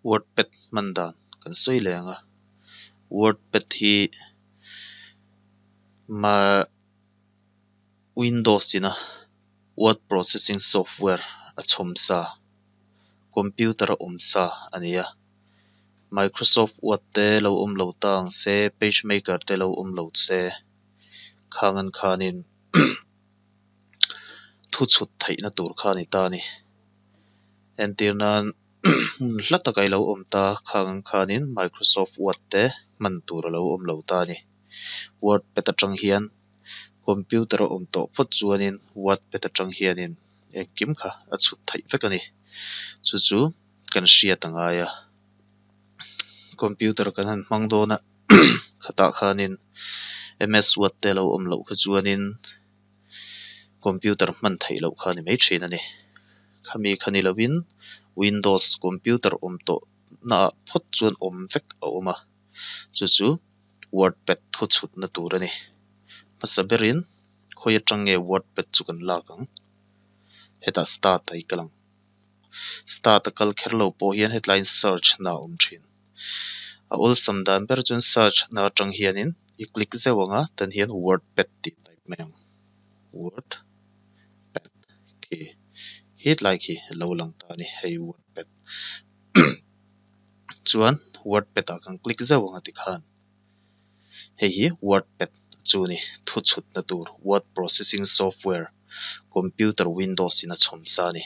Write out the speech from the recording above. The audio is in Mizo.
WordPad hman dan kan sawi leh ang a, WordPad hi Windows ina word processing software a chhawm sa computer a awm sa a ni a, Microsoft Word te lo awm lo ta ang se PageMaker te lo awm lo se khang an khanin thu chhut theihna tur kha a ni ta a ni. Entir nan hmun hla taka i lo awm ta khang ang khanin Microsoft Word te hman tur a lo awm lo ta a ni. WordPad atang hian computer a awm tawh phawt chuanin WordPad atang hianin engkim kha a chhut theih vek a ni. Chu chu kan hriat a ngai a, computer kan han hmang dawn a khatah khanin M_S Word te lo awm loh kha chuanin computer hman theih loh kha a ni mai thin a ni. Khami kha ni lovin Windows computer awm tawh naah phawt chuan awm vek a awm a, chu chu WordPad thu chhutna tur a ni. Hmasa berin khawi atang nge WordPad chu kan lak ang? Hetah start a i kal ang. Start a kal kher lo pawh hian hetlaiin search na a awm thin. A awlsam dan ber chuan search na atang hianin i click zeuh ang a, tan hian WordPad tih type mai ang. WordPad khi hetlai khi a lo lang ta a ni hei WordPad. Chuan WordPad ah kan click zeuh ang a tikhan hei hi WordPad chu a ni thu chhutna tur word processing software computer windows in a chhawm sa a ni.